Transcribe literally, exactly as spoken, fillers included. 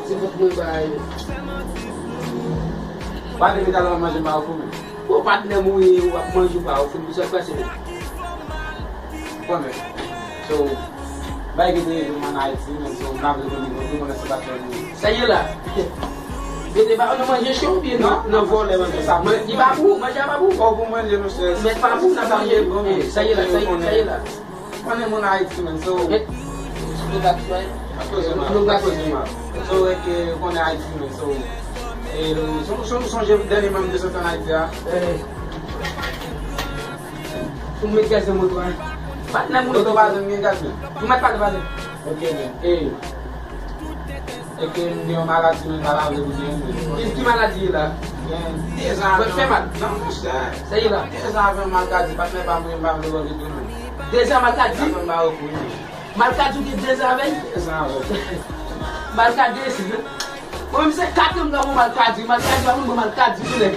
Se fòk mwen bay. Patnè m talè w ap manje m pa ofri w menm. Bon, patnè m ou ye, w ap manje w pa ofri m, sa k pase menm? Bon, men. So, bay ki te rive m ann Ayiti, men so, m pa vle konn li, pou konnen se patnè m ou ye. Sa ye la. Mete ba nan manje cho oubyen nan, nan vòlè manje sa? Li pa pou ou, manje a pa pou ou. Fò pou manje, mesye. Men pa pou ou, n ap manje. Bon, men. Sa ye la, sa ye la. Konnen moun Ayiti, men, so. Ap koze mal, ap koze mal. So, e ke konnen Ayiti, men, so. E, son- son- sonje dènye mwen m te soti ann Ayiti a. Ou met gaz nan moto a. Patnè m. Moto pa janm gen gaz, men. Ou met patnè pa janm. Ok, men. E, e ke m gen yon maladi, men, pa lave pou gen, men. Ki, ki maladi ye la? Gen dezan avè. Fè mal. Non, monchè. Sa ye la. Dezan avè maladi, patnè pa mwen, m pa vle wè li tou, men. Dezan maladi? Patnè m pa ofri, men. Malkadi ou gen dezan avè l? Dezan avè l. Malkadi esi, non? Mwen menm se kat an m ka pran malkadi. Malkadi pa konn pran malkadi tou nèg.